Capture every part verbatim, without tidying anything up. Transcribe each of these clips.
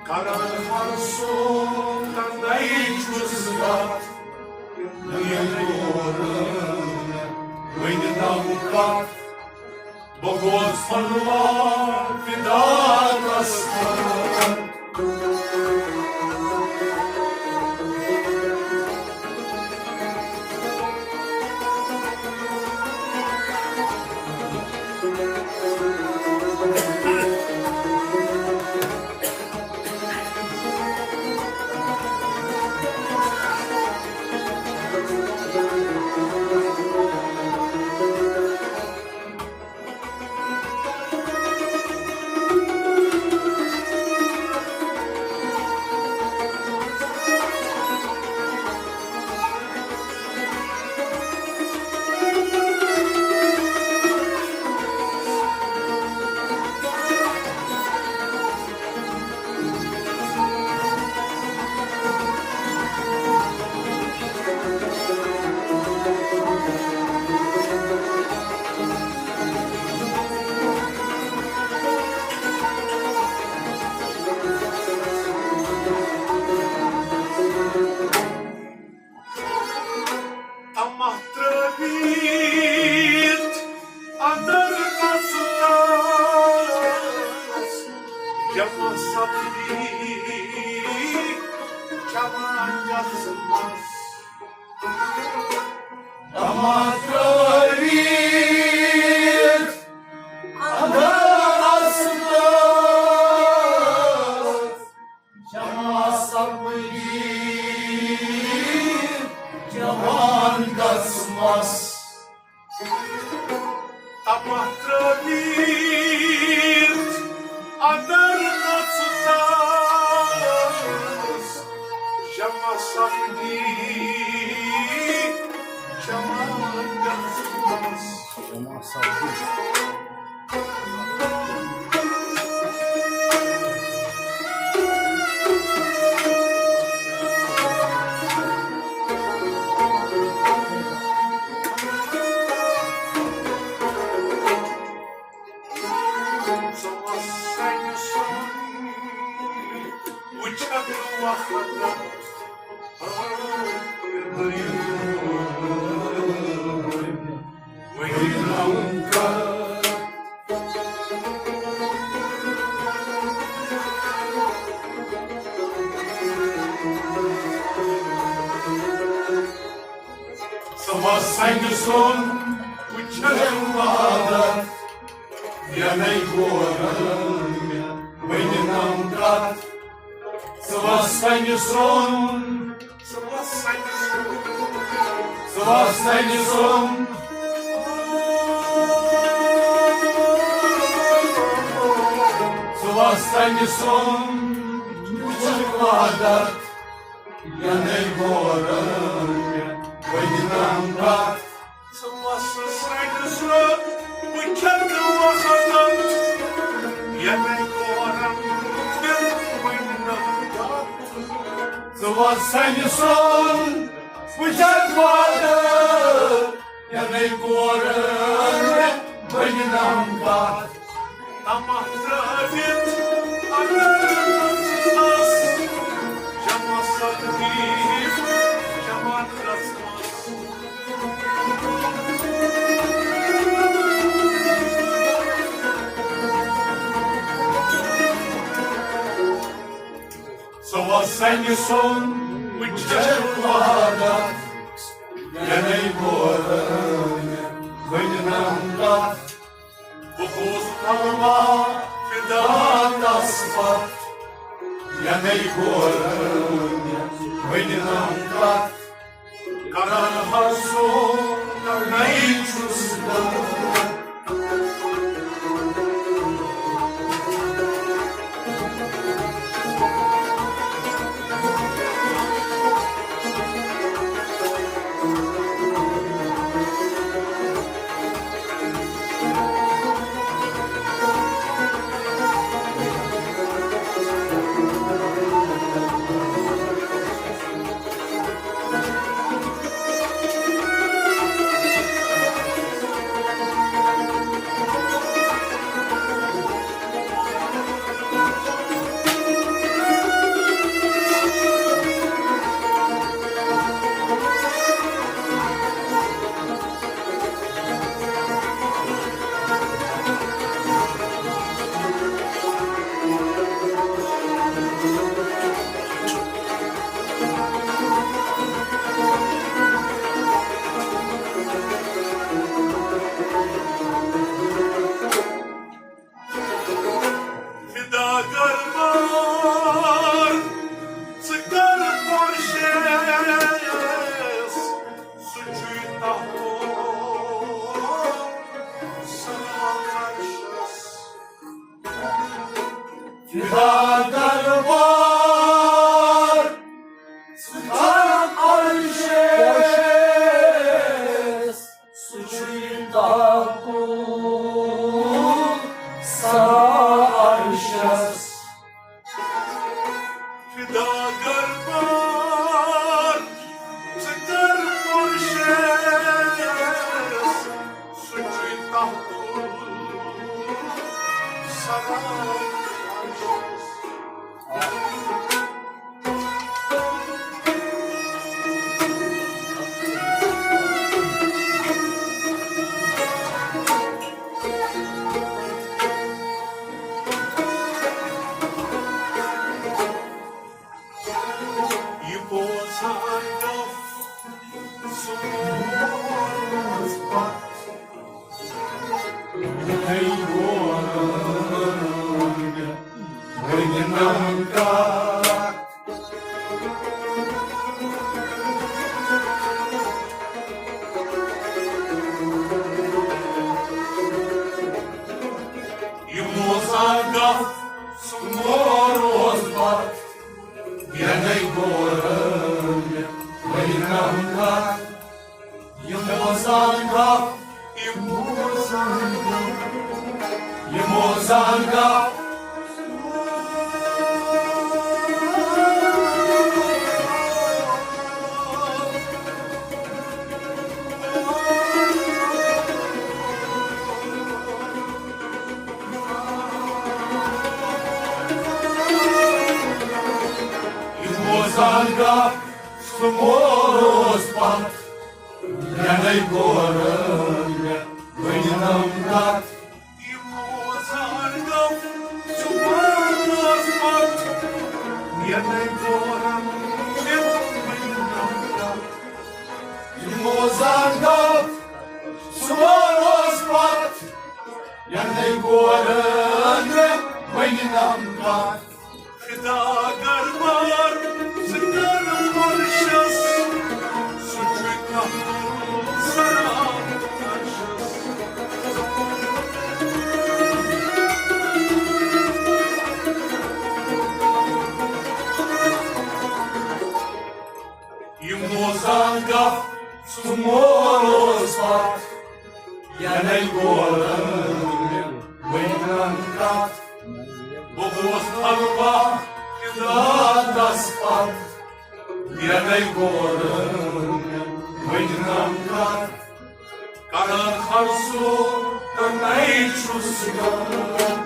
کران ہر سون کندے چھُس بہٕ، یہِ کوٚر وۄنۍ نم کتھ۔ بہٕ گوس پنوا فدا تس۔ تمہ ترٲوِتھ اندر گژھنس، جمع سپدی جوان گژھنس۔ تمہ ترٲوِتھ اندر گژھنس، جمع سپدی جوان گژھنس۔ تمہ ترٲوِتھ اندر نژنس، جمع سپدی جوان گژھنس۔ جمع سپدی۔ ژٕ وَس سَنہِ سُنٛد، وٕچھَن وادَن، یَنَے گورَن مےٚ ؤنۍ نَم کَتھ۔ ژٕ وَس سَنہِ سُنٛد، ژٕ وَس سَنہِ سُنٛد، ژٕ وَس سَنہِ سُنٛد، ژٕ وَس سَنہِ سُنٛد، وٕچھَن وادَن۔ یَنَے گورَن مےٚ ؤنۍ نَم کَتھ۔ ژٕ وَس سَنہِ سُنٛد، وٕچھَن وادَن۔ یَنَے گورَن مےٚ ؤنۍ نَم کَتھ۔ ژٕ وَس سَنہِ سُنٛد، وٕچھَن وادَن۔ یَنَے گورَن مےٚ ؤنۍ نَم کَتھ۔ تَمہ ترٲوِتھ اندر نژنس، جمع سپدی جوان گژھنس۔ وسنہِ سُنٛد مُجر وادت، یعنی گورن وننم کتھ۔ بہٕ گوس پھلوا فدا تس پتھ، یعنی گورن وننم کتھ۔ کران ہر سُہ کرنے چھُس بہٕ۔ فدا دربار، ژٕ کر پرشس، سُہ چھُے تحت سرا عرشس۔ فدا دربار، ژٕ کر پرشس، سُہ چھُے تحت سرا عرشس۔ فدا دربار، ژٕ کر پرشس، سُہ چھُے تحت سرا عرشس۔ یہِ بوزان گف سُہ مول اوس پتھ۔ یِتھَے گورن ؤنِنم کتھ۔ یہِ بوزان گف سُہ مول اوس پتھ۔ یعنی گورن ؤنِنم کتھ۔ یِم بوزان گف، یِم بوزان گف، یِم بوزان گف۔ یِم بوزان گف، سُہ مول اوس پتھ۔ یعنی گورن ؤنِنم کتھ۔ یہِ بوزان گف سُہ مول اوس پتھ۔ یعنی گورن ؤنِنم کتھ۔ یہِ بوزان گف سُہ مول اوس پتھ۔ یعنی گورن ؤنِنم کتھ۔ فدا دربار، ژٕ کر پرشس، سُہ چھُے تحت سرا عرشس۔ یہِ بوزان گف سُہ مول اوس پتھ۔ یعنی گورن ؤنِنم کتھ۔ بہٕ گوس پھلوا فدا تس پتھ۔ یعنی گورن ؤنِنم کتھ۔ کران ہر سُہ کرنے چھُس بہٕ۔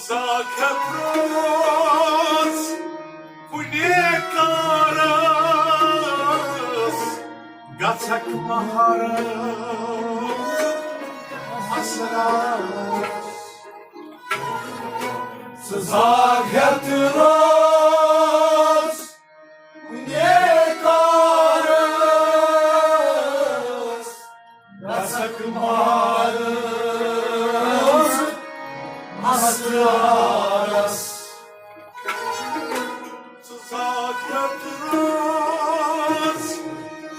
زاگ ہیتھ روز کُنے کارس، گژھکھ محرم اسرارس۔ ژٕ زاگ ہیتھ روز کُنے کارس، گژھکھ محرم اسرارس۔ ژٕ زاگ ہیتھ روز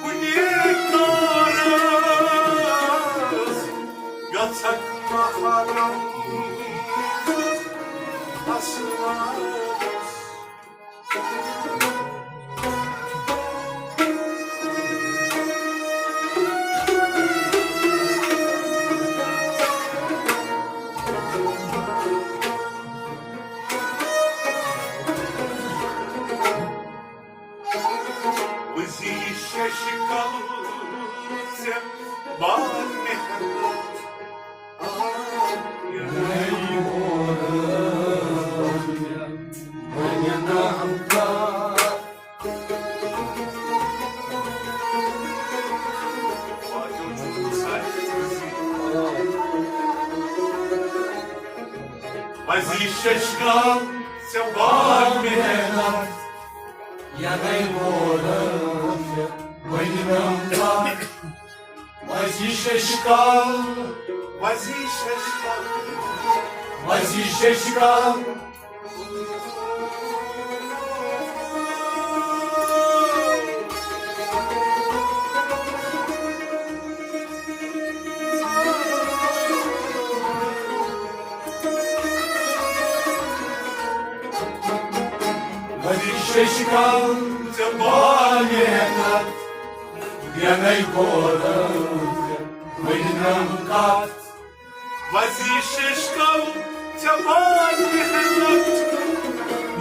کُنے کارس، گژھکھ محرم اسرارس۔ وزی شش کل سے بار محنت۔ وزی شش کل سے بار محنت، ینے بولن وننم کتھ۔ وزی شش کل، وزی شش کل، وزی شش کل۔ وزی شش کل ژےٚ بار محنت، ینے بولن وننم کتھ۔ وزی شش کل ژےٚ بار محنت،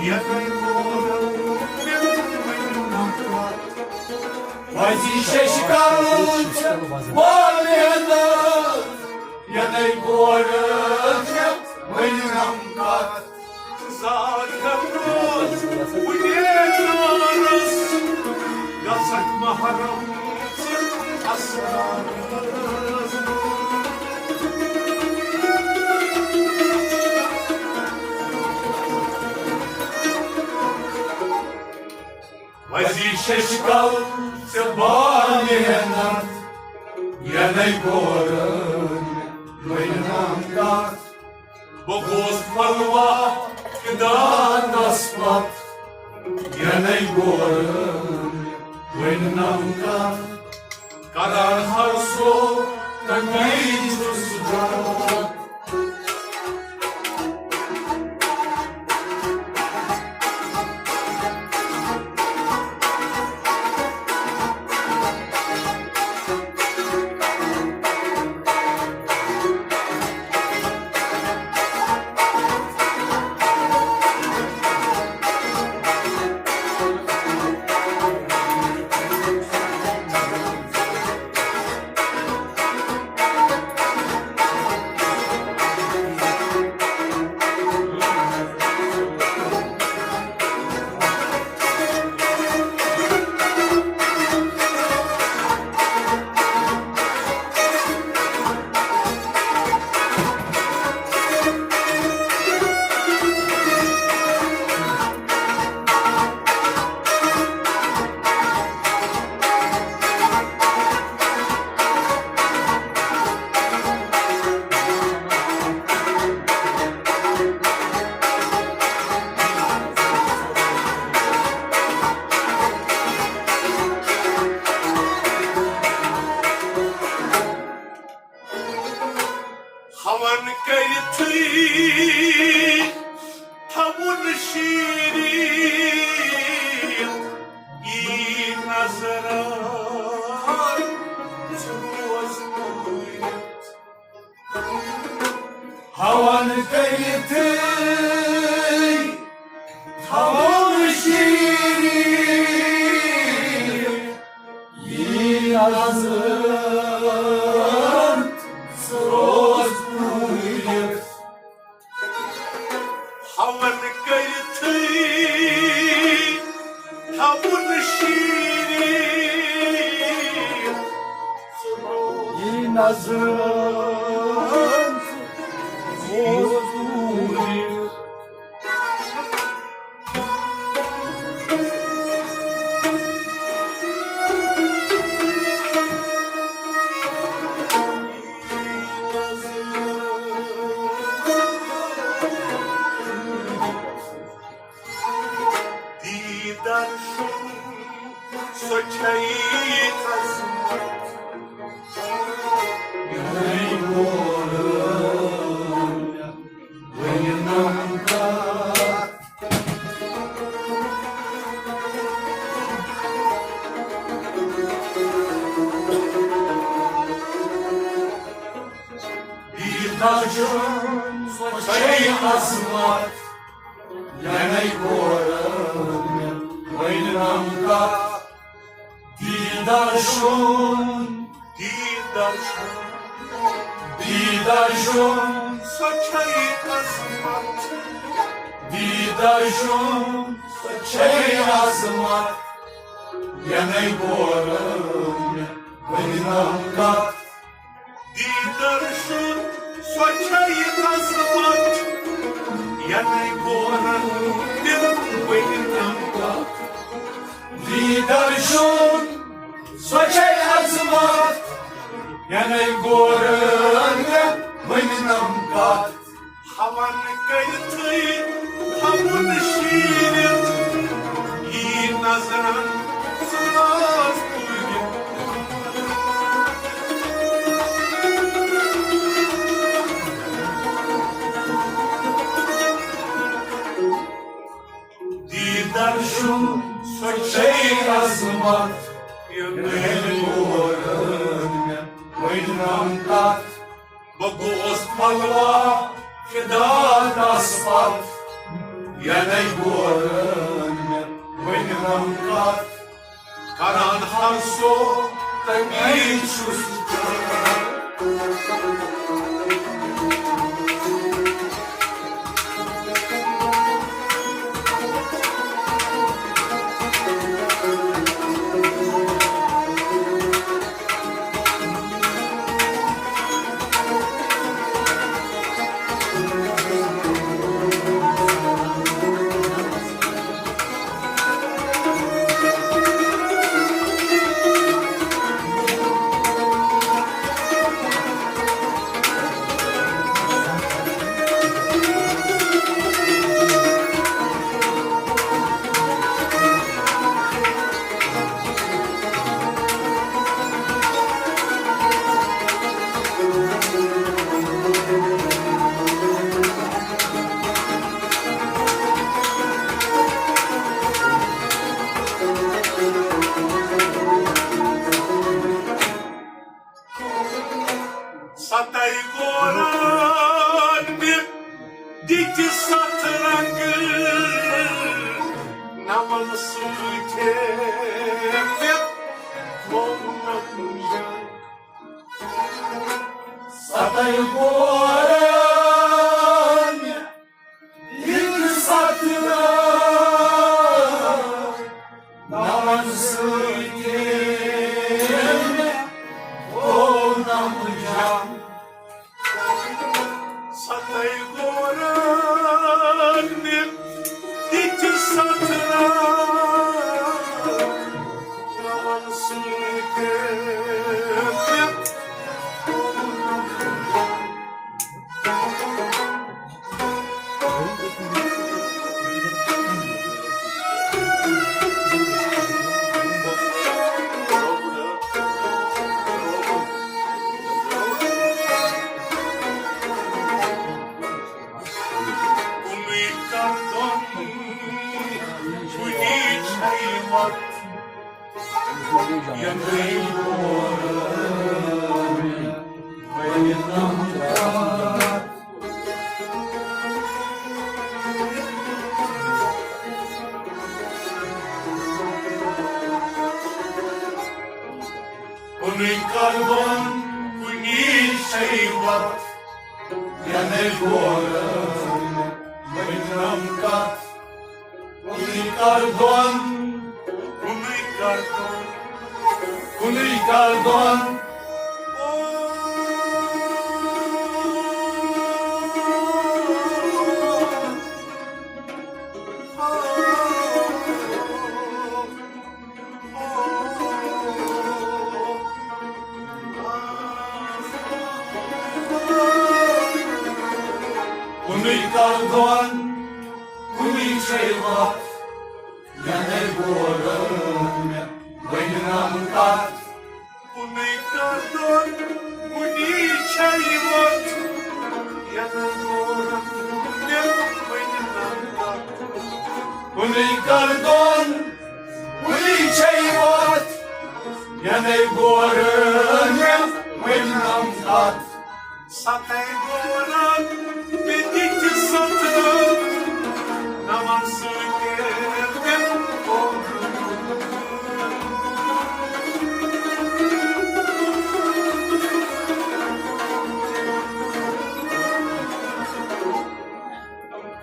ینے بولن وننم کتھ۔ وزی شش کل ژےٚ بار محنت، ینے بولن وننم کتھ۔ زاگ ہیتھ روز کُنے کارس، گژھکھ محرم اسرارس۔ وزی شش کل ژےٚ بار محنت، ینے بولن وننم کتھ۔ بہٕ گوس پلوا فدانس پتھ، ینے بولن وننم کتھ۔ کران ہر سو تنگی چھُس جوت۔ ہون کٔرِتھٕے تھاوُن شیٖرِتھ، یی نظرن ژٕ روز پٲرِتھ۔ ہون کٔرِتھٕے تھاوُن شیٖرِتھ، یی نظرن ژٕ روز پٲرِتھ۔ حضرت حضور۔ دیٖدار چھُم سۄ چھے عظمت۔ یِہوٚے بولُن ؤنِنَم کتھ۔ دیٖدار چھُم سۄ چھے عظمت۔ یعنی گورن مےٚ ؤنۍ رنگ کتھ۔ دیٖدار چھُم، دیٖدار چھُم، دیٖدار چھُم، سۄ چھے عظمت۔ دیٖدار چھُم، سۄ چھے عظمت۔ یعنی گورن مےٚ ؤنۍ رنگ کتھ۔ دیٖدار چھُم، سۄ چھے عظمت۔ یعنی گورن تِم ؤنِنَم کتھ۔ دیٖدار چھُم، سۄ چھے عظمت۔ یعنی گورن ؤنِنَم کتھ۔ ہون کٔرِتھٕے تھاوُن شیٖرِتھ، یی نظرن ساز پوٗرِتھ۔ دیٖدار چھُم سۄ چھے عظمت، یہِ میٲنۍ کورن مےٚ ؤنۍ رنگ کتھ۔ بہٕ گوس پلوا فدا تس پتھ، ینے گورن مےٚ ؤنۍ رنگ کتھ۔ کران ہر سو تمی چھُس۔ ستاے گوران مےٚ دِتہِ ستھ رنگ، نمن سۭتۍ مےٚ گوٚو نمجان۔ ستاے گوران مےٚ دِتہِ ستھ رنگ، نمن سۭتۍ مےٚ گوٚو نمجان۔ ستاے گورن مےٚ دِتہِ ستھ رنگ، نمن سۭتۍ مےٚ گوٚو نمجان۔ کُنُے کردُن، کُنی چھے وَتھ۔ کُنُے کردُن، کُنی چھے وَتھ، یَنے گورن ؤنۍ رم کتھ۔ کُنُے کردُن، کُنُے کردُن، کُنُے کردُن۔ کُنُے کردُن، کُنُے چھے وَتھ، یَنَے بورن مےٚ ؤنۍ نَم کَتھ۔ کُنُے کردُن، کُنی چھے وَتھ، یَنَے بورن مےٚ ؤنۍ نَم کَتھ۔ کُنُے کردُن، کُنی چھے وَتھ، یَنَے بورن مےٚ ؤنۍ نَم کَتھ۔ سَتَے بورن مےٚ دِتۍ ستہٕ، نَمَن سۭتۍ مےٚ کوٚر۔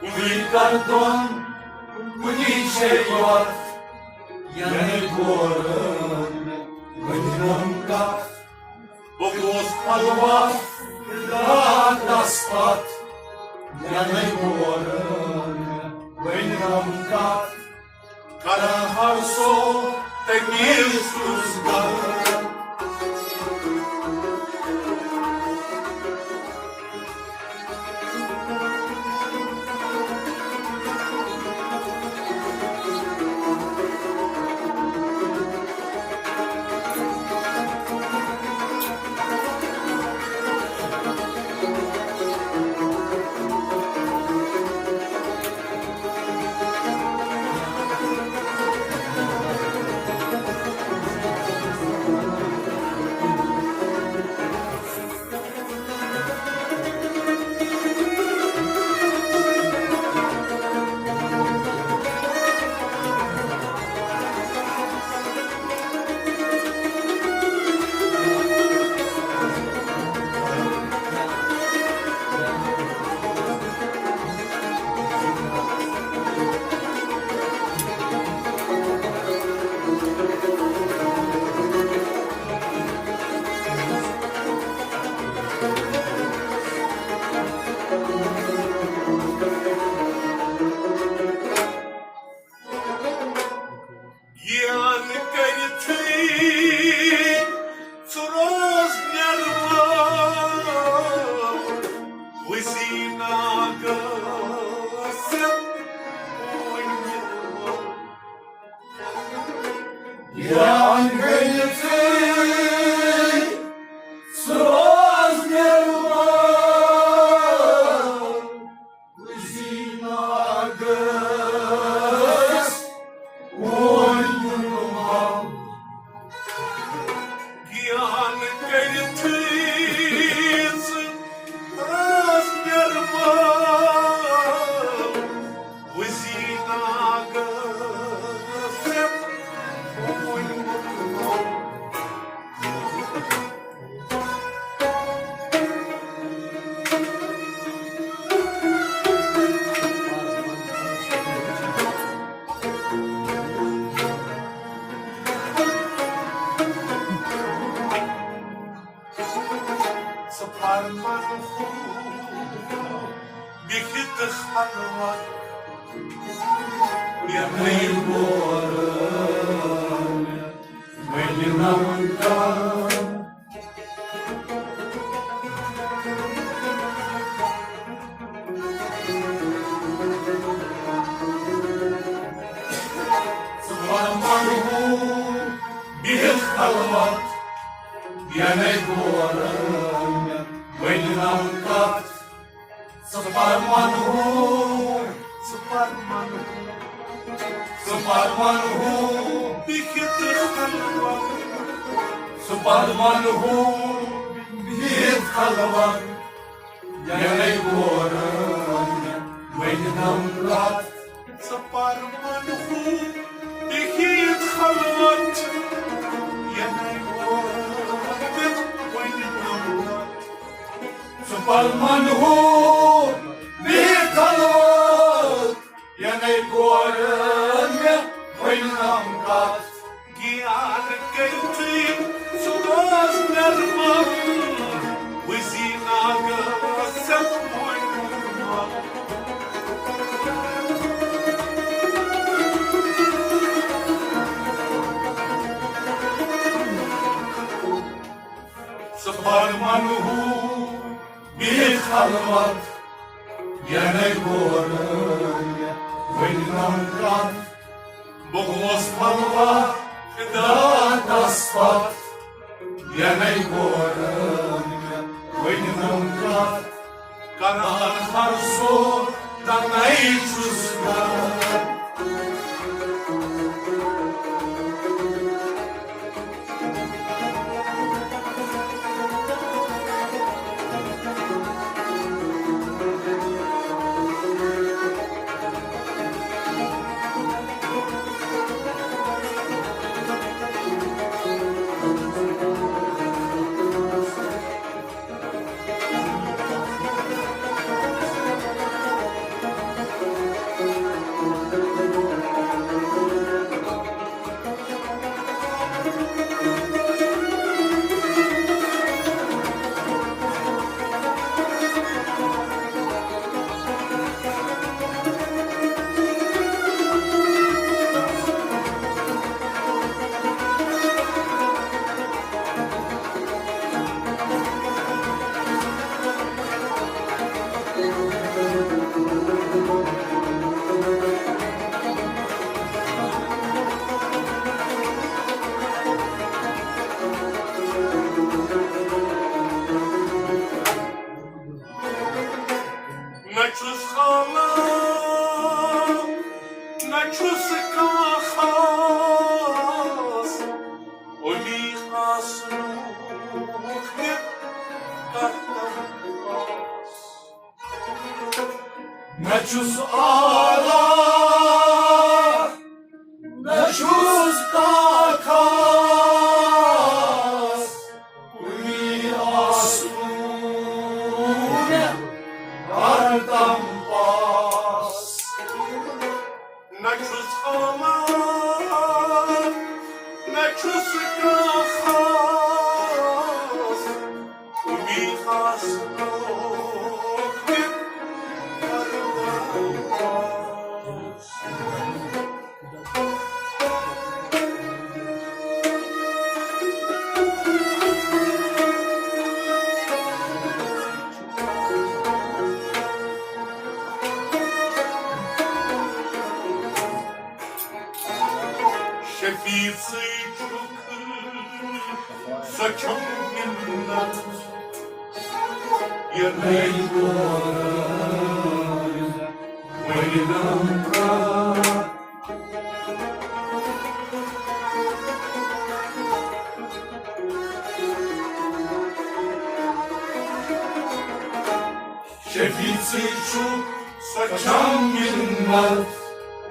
کُنُے کردُن، کُنی چھے وَتھ، یَنَے بورن مےٚ ؤنۍ نَم کَتھ۔ بہٕ گوس خلوت راتس پتھ، یَنَے بورن مےٚ ؤنۍ نَم کَتھ۔ کران ہر سو تٔمِس کُس غلط۔ یان کٔرِتھٕے ژٕ روز نِروان، وزی ناگس یان کٔرِتھٕے ژٕ روز نِروان۔ وزی ناگس ووٚن یِمو۔ گیان کٔرِتھٕے ژٕ راز نِروان۔ وزی ناگس ووٚن یِمو۔ ژٕ فرمان ہو بِہِتھ خلوت، یَنَے بورن مےٚ ؤنۍ نَم کَتھ۔ ژٕ فرمان ہو بِہِتھ خلوت، یَنَے بورن مےٚ ؤنۍ نَم کَتھ۔ ژٕ فرمان ہو، ژٕ فرمان ہو، ژٕ فرمان ہو، بِہِتھ خلوت۔ ژٕ فرمان ہو، بِہِتھ خلوت۔ یَنَے بورن مےٚ ؤنۍ نَم کَتھ۔ ژٕ فرمان ہو، بِہِتھ خلوت۔ یَنَے بورن مےٚ ؤنۍ نَم کَتھ۔ ژٕ فرمان ہو بِہِتھ خلوت، یَنَے بورن مےٚ ؤنۍ نَم کَتھ۔ گیان کٔرِتھٕے ژٕ روز نِروان، وزی ناگس ووٚن یِمو۔ ژٕ فرمان ہو بِہِتھ خلوت، یَنے گورن مےٚ ؤنۍ نَم کَتھ۔ بہٕ گوس پھلوا فدا تَس پَتھ۔ یَنے گورن مےٚ ؤنۍ نَم کَتھ۔ قرار ہر سو تَنے چھُس بہٕ۔ نہ چھُس خاص، نہ چھُس کانٛہہ خاص، اولی خاص لوٗکھ تہِ کرتم خاص۔ نہ چھُس اعلیٰ، نہ چھُس کانٛہہ خاص، کُنی آسُن ہردم پاس۔ نہ چھُس اعلیٰ، نہ چھُس کانٛہہ خاص، کُنی خاص لوٗکھ تہِ کرتم خاص۔ شفیع ژٕے چھُکھ، سۄ چھم مِنت، یَنے گورن ؤنۍ نَم کَتھ۔ شفیع ژٕے چھُکھ، سۄ چھم مِنت،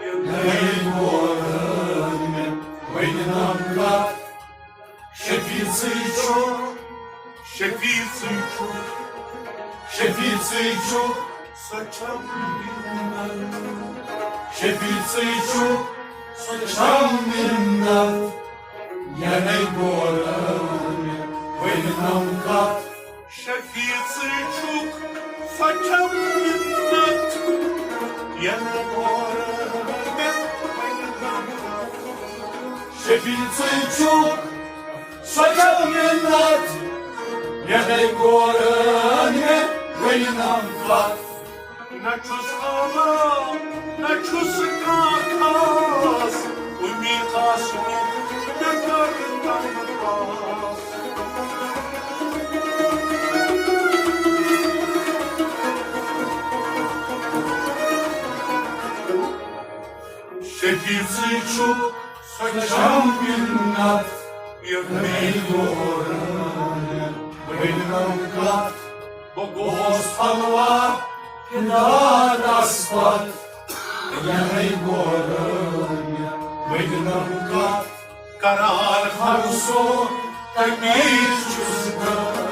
یَنے گورن مےٚ ؤنۍ نَم کَتھ۔ شفیع ژٕے چھُکھ، شفیع ژٕے چھُکھ، شفیع ژٕے چھُکھ، سۄ چھم مِنت۔ شفیع ژٕے چھُکھ، سۄ چھم مِنت، یَنے گورن مےٚ ؤنۍ نَم کَتھ۔ شفیع ژٕے چھُکھ، سۄ چھم مِنت، یَنے گورن مےٚ ؤنۍ نَم کَتھ۔ شفیع ژٕے چھُکھ، سۄ چھم مِنت، یَنے گورن مےٚ ؤنۍ نَم کَتھ۔ نہ چھُس اعلیٰ، نہ چھُس کانٛہہ خاص، کُنی خاص لوٗکھ تہِ کرتم خاص۔ شفیع ژٕے چھُکھ، سۄ چھم مِنت، یَنے گورن مےٚ ؤنۍ نَم کَتھ۔ بہٕ گوس پھلوا فدا تَس پَتھ، یَنے گورن مےٚ ؤنۍ نَم کَتھ۔ قرار ہر سو تَمے چھُس بہٕ۔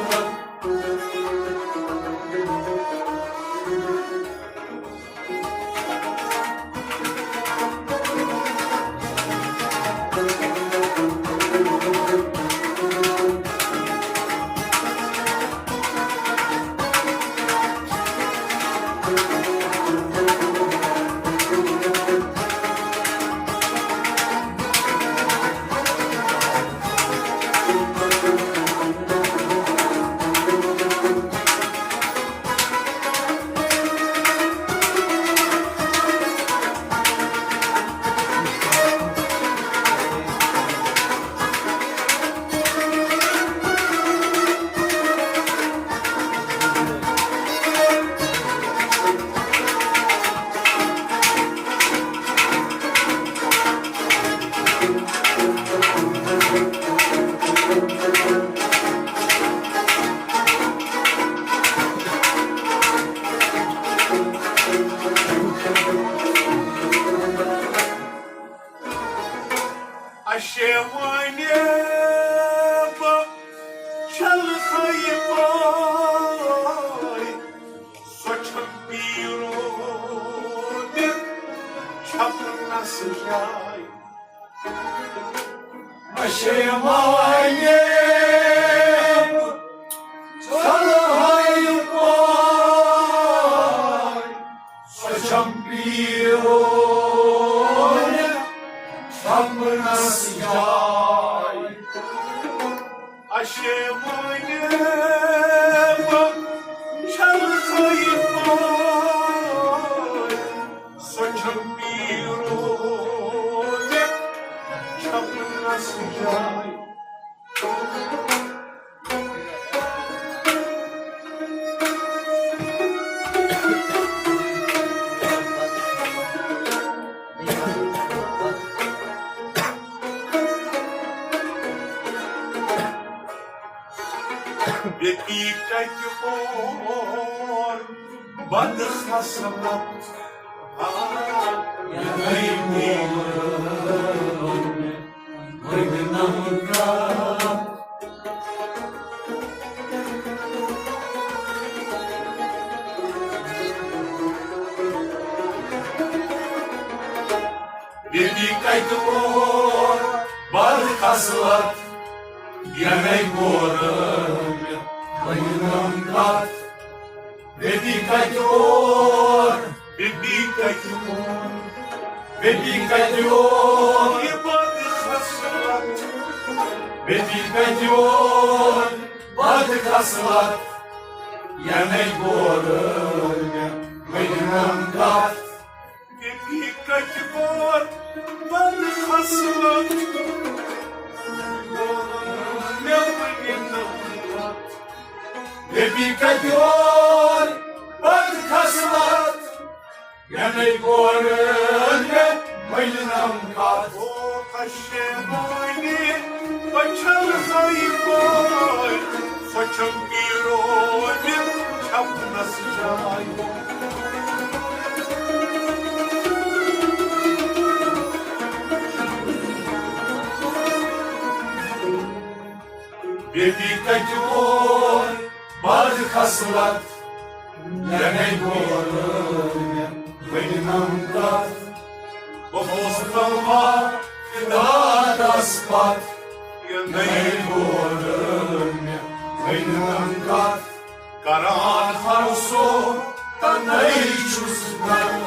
پیٖرو دِتھ چھپنس جاے۔ پشیمانہِ ژلہٕ ہاے پاے، سۄ چھم پیٖرو چھپنس جاے۔ پشیمانہِ بہٕ چھلہٕ ہاے پاے، سۄ چھم پیٖرو چھپنس جاے۔ بیٚیہِ کتہِ اور بدخسمت، آ، یِمے مول۔ بیٚیہِ کتہِ اور بد خصلت، یِمے کوٚر مےٚ ؤنِم کتھ۔ بیٚیہِ کتہِ اور، بیٚیہِ کتہِ اور، بیٚیہِ کتہِ اور، یہِ بد خصلت۔ بیٚیہِ کتہِ اور، بد خصلت، یِمے کوٚر مےٚ ؤنِم کتھ۔ بیٚیہِ کتہِ اور، بد خصلت، مےٚ ؤنِم کتھ۔ بیٚیہِ کتہِ اور بد خصلت، یِمے کوٚر مےٚ ؤنِم کتھ۔ او پشیمانہِ بہٕ چھلہٕ ہاے پاے، سۄ چھم پیٖرو مےٚ چھپنس جاے۔ بیٚیہِ کتہِ اور بد خصلت، یِمے کوٚر مےٚ ؤنِم کتھ۔ بہٕ اوسُس تھاوان فِدادس پتھ، یِمے کوٚر مےٚ ؤنِم کتھ۔ کران ہر سُہ تَنے چھُس بہٕ۔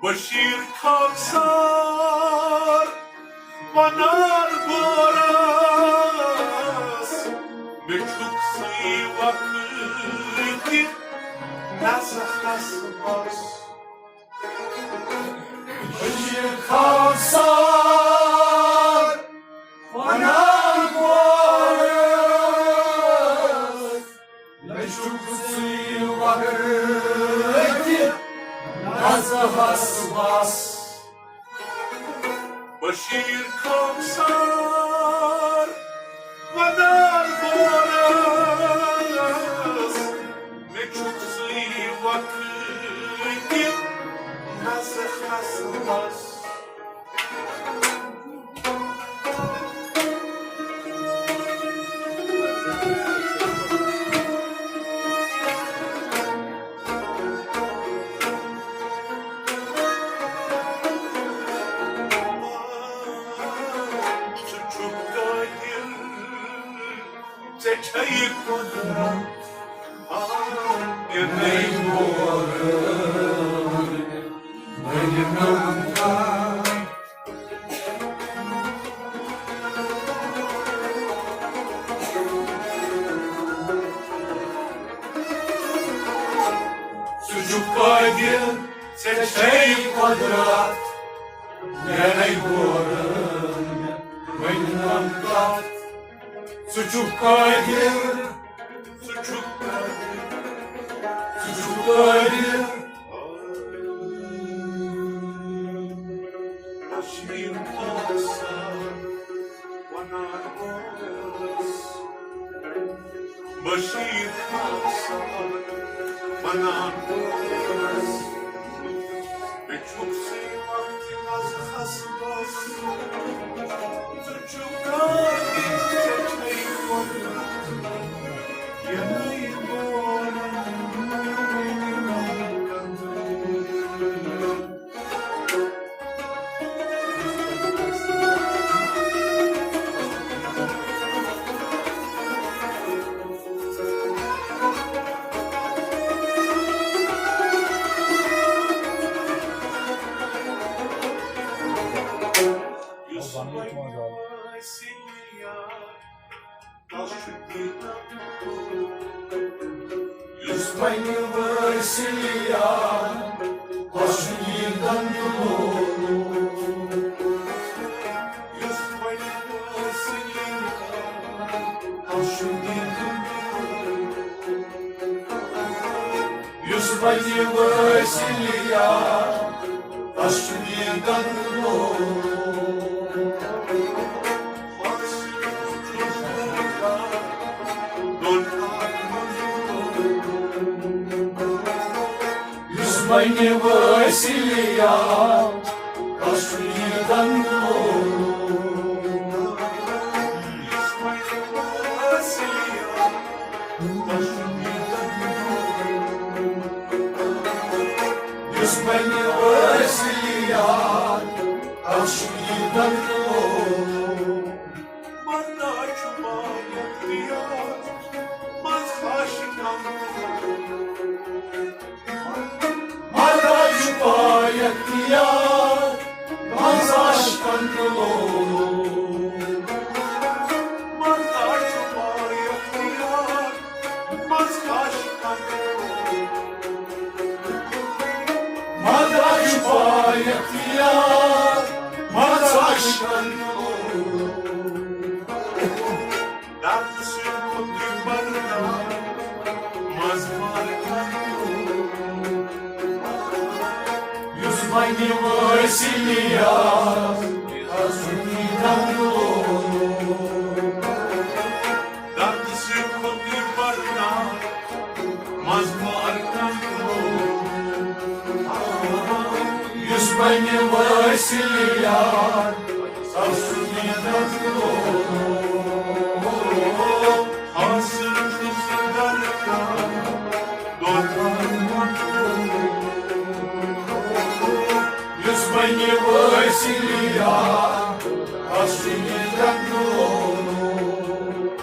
بشیر خاکسار ونان گورس، مےٚ چھُکھ سُے وقت نظرس منٛز۔ بشیر خاکسار ونان گورس، مےٚ چھُکھ سُے وقت نظرس منٛز۔ بشیر خاکسار ونان گورس، مےٚ چھُکھ سُے وقت نظرس منٛز۔ ژٕ چھُکھ قٲدِر ژےٚ چھے قۄدرت، یہِ نٔے بورٕ، نٔے نمکا۔ ژٕ چھُکھ قٲدِر، ژےٚ چھے قۄدرت، یہِ نٔے بورٕ، نٔے نمکا۔ ژٕ چھُکھ قٲدِر، ژٕ چھُکھ قٲدِر، ژٕ چھُکھ قٲدِر۔ بشیٖر خان صٲب ونان اوس، بشیٖر خان صٲب ونان اوس، مےٚ چھُکھ ژٕ یِوان تہِ نظرس بس۔ ژٕ چھُکھ قٲدِر، ژےٚ چھے قۄدرت، یہِ نٔے بورٕ، نٔے نمکا۔ یُس وۄنۍ وٲسِل یار، کۄس چھُ یہِ گنٛدٕ لولہٕ؟ یُس وۄنۍ وٲسِل یار، کۄس چھُ یہِ گنٛدٕ لولہٕ؟ یُس وۄنۍ وٲسِل یار، کۄس چھُ یہِ گنٛدٕ لولہٕ؟ یُس وۄنۍ وٲسِل یار، کۄس چھُ یہِ گنٛدٕ لولہٕ؟ یُس وۄنۍ وٲسِل یار، کۄس چھُ یہِ گنٛدٕ لولہٕ؟ مردہ چھُ بااختیار، منٛز عاشقن۔ مردہ چھُ بااختیار، منٛز عاشقن تہٕ لولہٕ۔ مردہ چھُ بااختیار، منٛز عاشقن۔ مردہ چھُ بااختیار، منٛز عاشقن تہٕ لولہٕ۔ درد سۭتۍ کھوٚت یہِ پردٕ منٛز مارکن۔ یُس وۄنۍ وٲسِل یار، آسُن یہِ دنٛد لولہٕ۔ درد سۭتۍ کھوٚت یہِ پردٕ منٛز مارکن۔ یُس وۄنۍ وٲسِل یار، یُس وۄنۍ وٲسِل یار، اصلی گنٛدٕ لولہٕ۔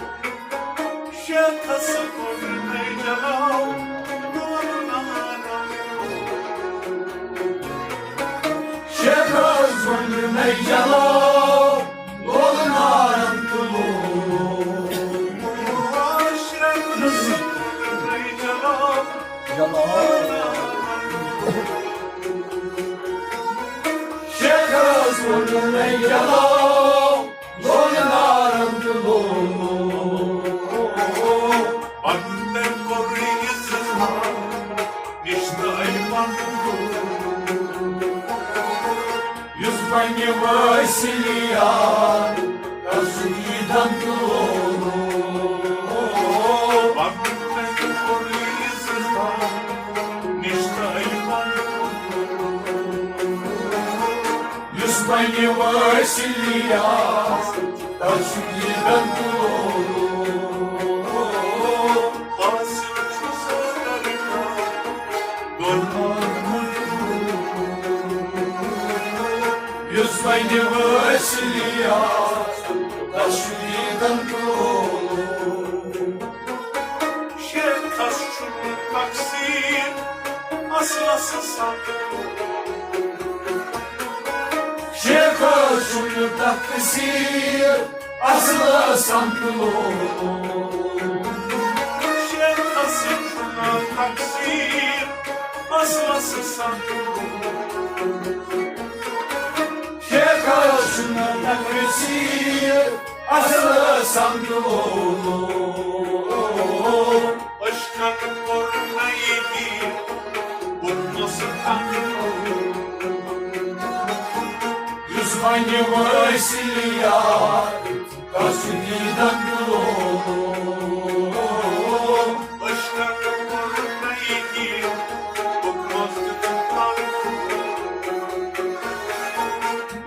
شیخس ووٚن مےٚ جلاو، شیخس ووٚن مےٚ جلاو، لولہٕ نارن تہٕ لولہٕ۔ شیخس ووٚن مےٚ جلاو، لولہٕ نارن تہٕ لولہٕ۔ پنُن تٔمۍ کوٚر اظہار، نِشتہٕ أمۍ پنُن۔ یُس وۄنۍ وٲسِل یار، تَس چھُ یہِ دنٛد لولہٕ۔ پنُن تٔمۍ کوٚر اظہار، نِشتہٕ أمۍ پنُن۔ یُس وۄنۍ وٲسِل یار، تَس چھُ یہِ گنٛدٕ لولہٕ۔ یُس وۄنۍ وٲسِل یار، تَس چھُ یہِ گنٛدٕ لولہٕ۔ شیخس چھُنہٕ تقصیر، اصلس سنتہٕ لوگ۔ شیخس چھُنہٕ تقصیر، اصلس سنتہٕ لوگ۔ شیخس چھُنہٕ تقصیر، اصلس سنتہٕ لوگ۔ عشقن کوٚر نہ یہِ دین، بُتمس تنگ۔ یُس وۄنۍ وٲسِل یار، تس چھُ دیدن تُلو۔ عشقن کوٚر نہ یہِ دین، بُتمس تنگ۔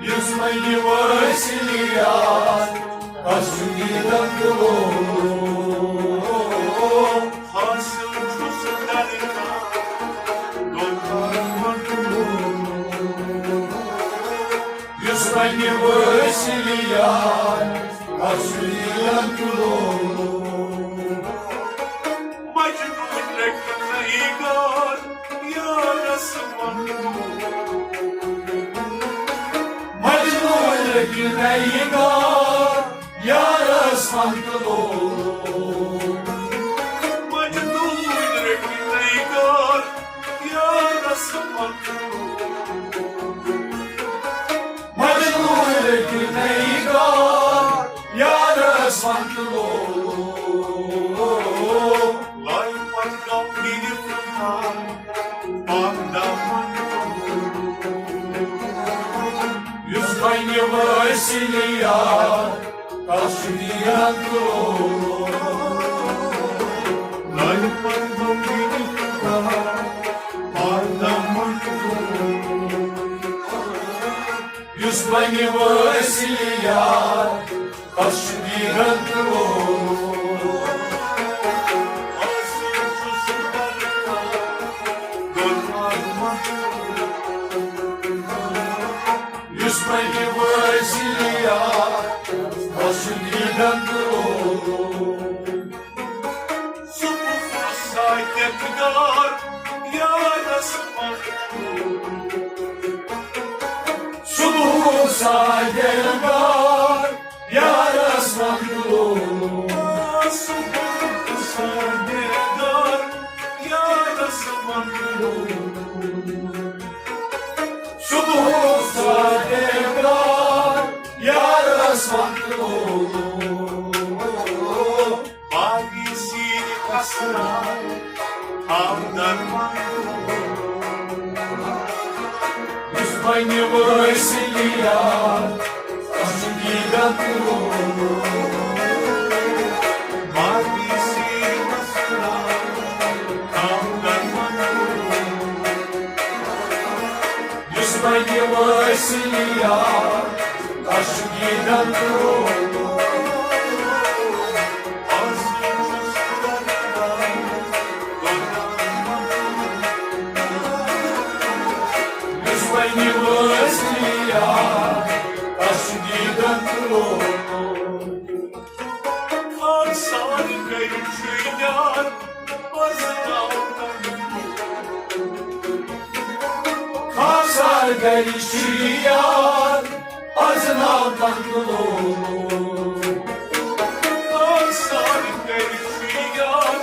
یُس وۄنۍ وٲسِل یار، تس چھُ دیدن تُلو۔ حاصل چھُس درکار، دُنیا مطلوب۔ یُس وۄنۍ وٲسِل یار، اصلی لنگلو۔ مجنون رٔٹۍ نَے گار، یارس منٛگلو۔ مجنون رٔٹۍ نَے گار، یارس منٛگلو۔ مجنون رٔٹۍ نَے گار، یارس منٛگلو۔ مجنون رٔٹۍ نَے گار، یارس منٛگلو۔ لایہِ پتہٕ گوٚو دِلہِ فِرقان، پاک دامن۔ یُس وۄنۍ وٲسِل یار، تس چھُ دیدن تُلو۔ لایہِ پتہٕ گوٚو دِلہِ فِرقان، پاک دامن۔ یُس وۄنۍ وٲسِل یار، تس چھُ دیدن تُلو۔ یُس وۄنۍ وٲسِل یار، تس چھُ دیدن تُلو۔ صبح ساکت دار یارس منٛگلو۔ صبح ساکت دار یارس منٛگلو۔ صبح ساکت دار یارس منٛگلو۔ صبح ساکت دار یارس منٛگلو۔ باقی سیٖرِ اسرار، آمدن منٛگلو۔ یُس وۄنۍ وٲسِل یار، تس چھُ دیدن تُلو۔ باقی سیٖرِ اسرار، آمدن منٛگلو۔ یُس وۄنۍ وٲسِل یار، تس چھُ دیدن تُلو۔ یُس وۄنۍ وٲسِل یار، تس چھُ دیدن تُلو۔ خاکسار گرِ چھُ یار، پرزٕناو تنگ۔ خاکسار گرِ چھُ یار، پرزٕناو تنگ لوگ۔ خاکسار گرِ چھُ یار،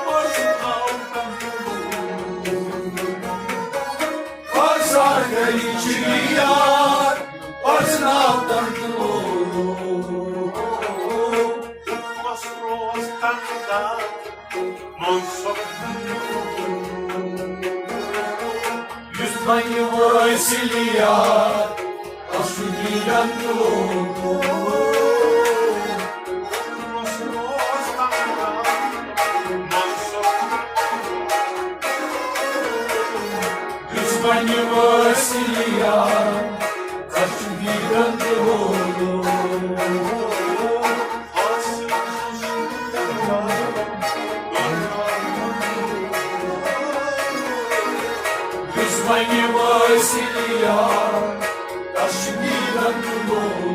پرزٕناو تنگ لوگ۔ خاکسار گرِ چھُ یار، پرزٕناو تنگ لوگ۔ بُتمس روز تنگ دار، منصور۔ یُس وۄنۍ وٲسِل یار، تس چھُ دیدن تُلو۔ بُتمس روز تنگ دار، منصور۔ یُس وۄنۍ وٲسِل یار، تس چھُ دیدن تُلو۔ یُس وۄنۍ وٲسِل یار، تس چھُ دیدن تُلو۔